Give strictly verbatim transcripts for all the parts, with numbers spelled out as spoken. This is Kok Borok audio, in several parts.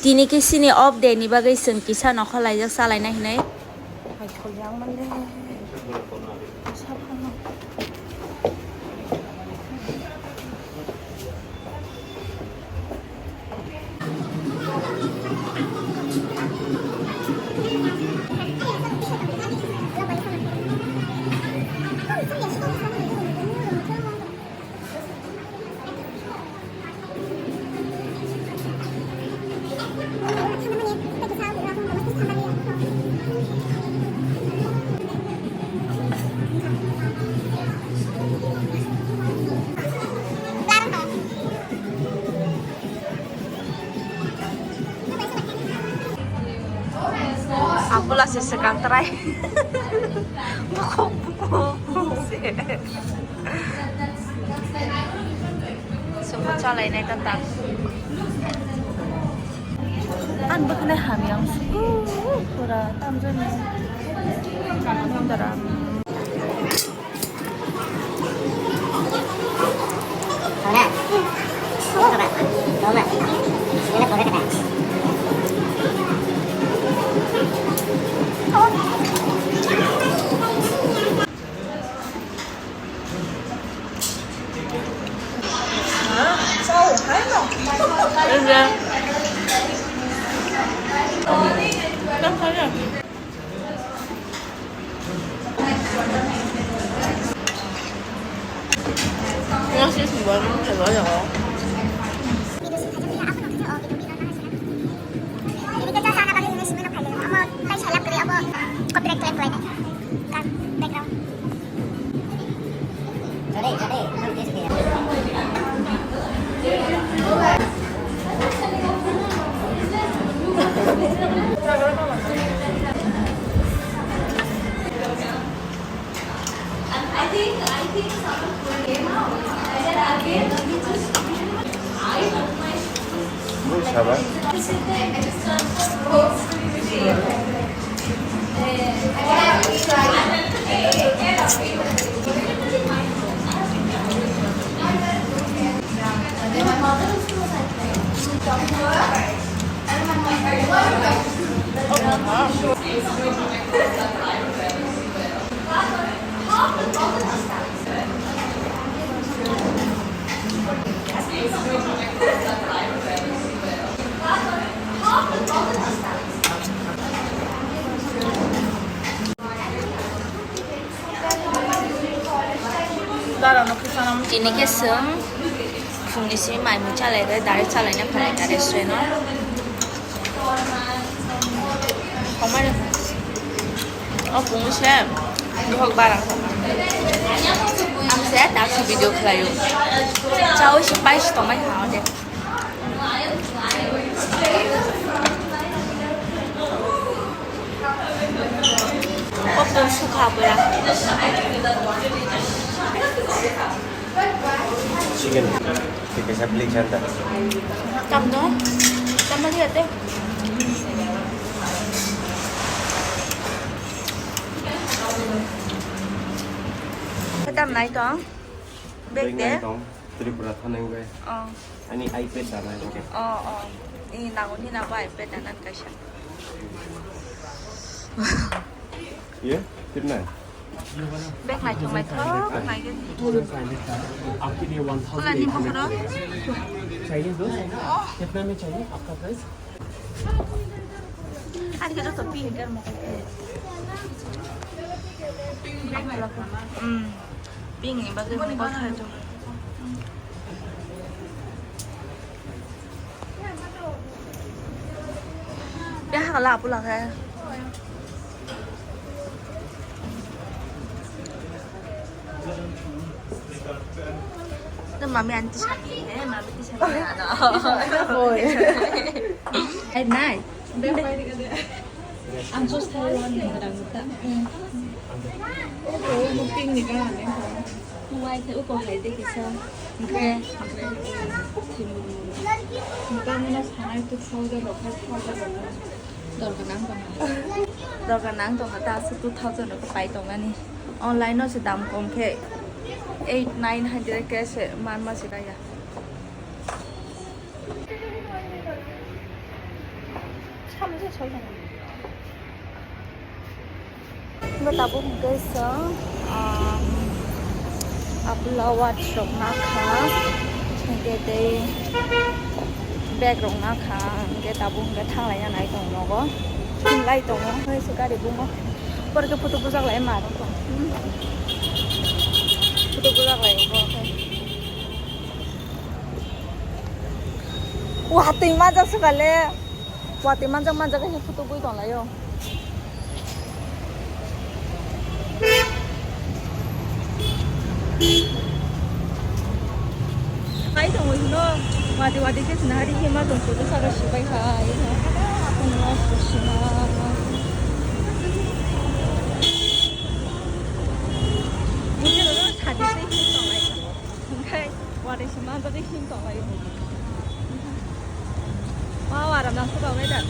Tini khe chini off day ni bagwi chwng kisa nokha laijak chalaina hinwi. Apola se swkang trai. Bukhuk, bukhuk, bukhuk se. Sumo chalainai ta ta. Ang bwkhwnai hamya ang suku pura tamjani. Dara. Copyright claim khlainai. Kan background. Bui saba. Tini khe chwng phungni simi mai mui chalaikhe, direct chalaina phaikha restaurant-o. Komai o pungwi se dohok barang. Ang se taksi video khlaio. Chaui se pai se tongmai ha ode. Kopo sukha pura. Chicken. Kaisa beli janda. Tam no? Tam mali ate. Tam nai to. Bag de. Tripura thanai bai. Oh. Ani iPad dana. Oh, oh. Ini nango ni nabo iPad dana kaisa. Ye? Tripura. Bag nai thong nai thok nai. आपके लिए one thousand. Pula ni bokhoro. चाहिए दो। कितना में चाहिए आपका price? Ani khe joto pink. Hmm. Pink ni bagwi mokol khai tongo. Yang hakala apu lakhe. Mami anti sani, eh, mami ti sani ano. Oi. Ay, nai. Ang sos thai wan ni rang ta. Oko, pink ni ka ne. Wai te oko hai de kisa. Gre. Gre. Bang na sanai tu thousand rok, five thousand rok. Dorkar nang tongkha. Dorkar nang tongkha, ta aswk two thousand rok pai tongmani. Online no se dam kom khe eight nine hundred khe se manma se kaya. Bo tabuk hwnkhe chwng, ah, Apollo watch rok nakha, hwnkhe tei bag rok nakha, hwnkhe tabuk hwnkhe thanglaina nai tongo nogo, hinlai tongo, hai se gari bumo, borok khe photo bujak lai ma rok, hmm, photo bujak lai borok khe. Watwi majak swkale. Watwi manjak manjak khe photo bui tonglaio. Pai tongo hino, watwi watwi khe sinari hima tong photo saka sibai kha, ino. Ino sima. Mujhe to sadi se hi tonglai. Hwnkhe watwi se manjagwi him tonglaio. Wow, aram nang se tongwi da.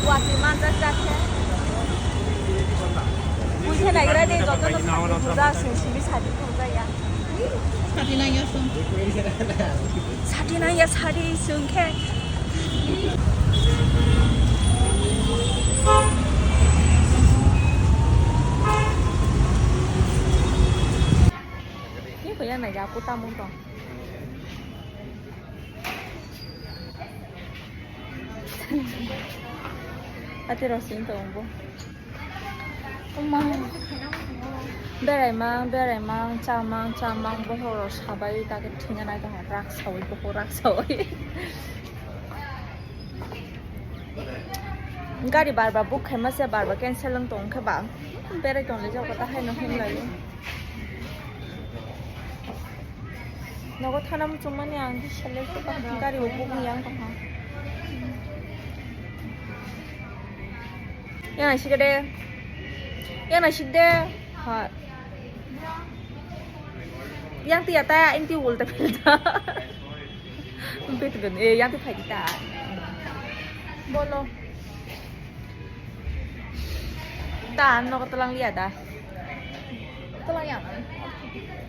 Watwi manjak jak khe. Buikhe naigra de, joto no sadi thokjak, simi sadi thokjak ya. Sadi nangya song. Sadi nangya, sadi song khe. Ni ko ya naiga, aku tamung tong. Ati rosing tong bo. Oma. Berai mang, berai mang, cha mang, cha mang, bohoro sabai, ta khe thwina nai tong, rak sawi, bohor rak sawi. Gari bar bar book khaima se, bar bar cancel wng tong khe ba, berai tong le jago ta haino himlai. Nogo thana muchungmani ang di select khe ba gari o book ni yang tong ha. Yang naisik de. Yang naisik de. Ha. Yang tiya ta, yang ti ulta pilta. Betul, eh, yang ti phai ta. Bolo. Ta, nogo talang liya da. Talang yang.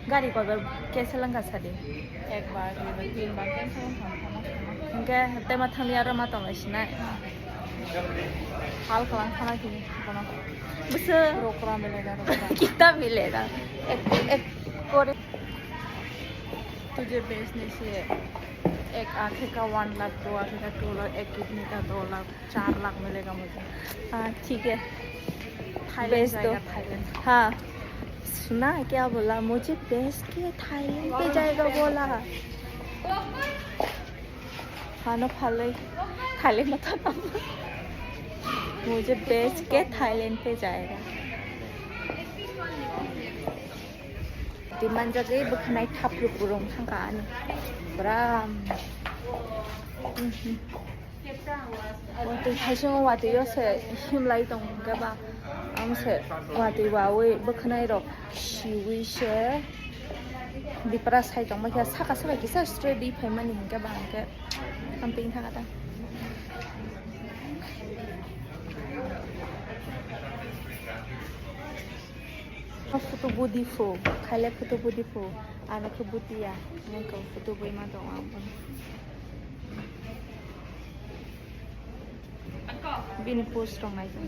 Gari koibar cancel wngkha sadi. Ekbar, duibar, tinbar cancel wngkha, wngkha, wngkha. Hingke tema thangli aro ma tonglai sinai. Hal kalang khana kini kono. Bwswk. Rokra milega, rokra. Kita milega. Ek, ek kore. Tuje base ni se ek akhir ka one lakh, do akhir ka two lakh, ek kidney ka do lakh, char lakh milega mujhe. Ah, theek hai. Thailand jayega, Thailand. हाँ, सुना है क्या बोला? मुझे बेच के थाईलैंड पे जाएगा बोला। खाना खा ले, थाईलैंड में था ना। मुझे बेच के थाईलैंड पे जाएगा। Di manjagwi bwkhanai thapru purung thangkha ani. Bram. Watwi thaisungo watwi o se himlai tong hwnkhe ba, ang se watwi wawi bwkhanai rok siwi se bipra sai tongma khe saka saka kisa straight ri phaimani hwnkhe ba hwnkhe amping thangkha ta. Photo budi pho, khaile photo budi pho, ano khe budiya, nangkhe photo bui ma tong ang bono. Bini post rok nai tong.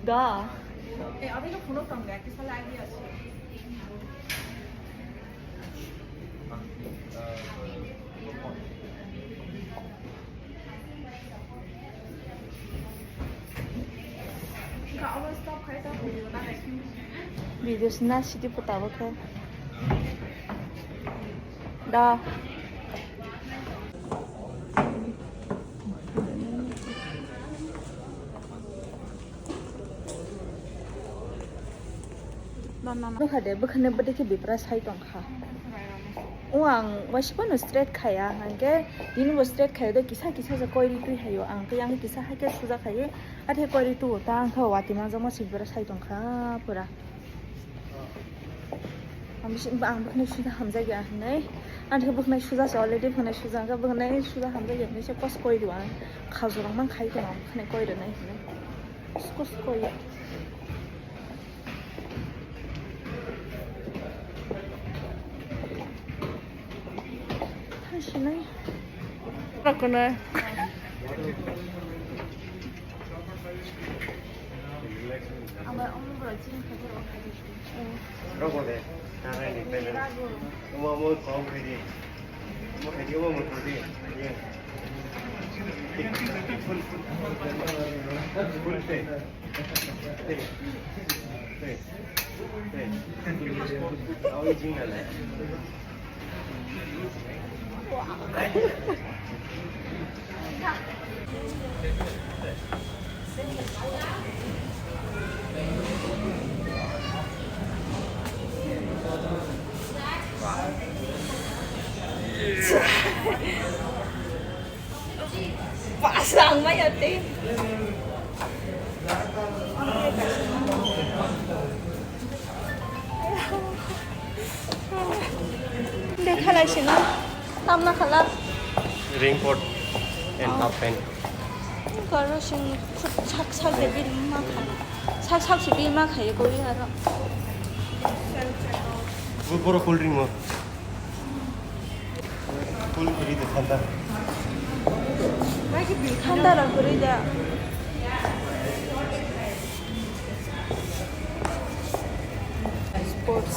Da. Eh, abhi to phone tong gaya, kisa lagi achi. Video sina sidi puta bo khe. Da. Nukha de, bwkhani bwdikhe bipra sai tongkha. O ang waisa phano straight khaya, hwnkhe tini bo straight khaya de, kisa kisa se koi ri twi hayo. Ang tei ang kisa hai khe suja khaye, athe koi ri twi ta ang khe watwi manjakma se bipra sai tongkha pura. Ang bisi, ang bwkhwnai suja hamjakya hinwi. Ang khe bwkhwnai suja se already, bwkhwnai suja hwnkhe bwkhwnai suja hamjakya hinwi se post koi rw ang. Khajurok mang khai tong ang bwkhwnai koi rwnai hinwi. Post koi ya. Thansinai. Rokono. Rogo de, tarai ni pele. Omo, omo, kong khaidi. Omo khaidi, omo, omo khaidi. Ye. Full, full, full, full pay. Pay. Pay. Pay. Au jing na le. Pasang maya te. De khalai sino. Tamna khala. Raincoat and half pant. Karo sing sak sak de bil ma kha. Sak sak si bil ma kha ye gori haro. Bu boro cold drink mo. Cold drink de thanda. Thanda rok gori da. Sports.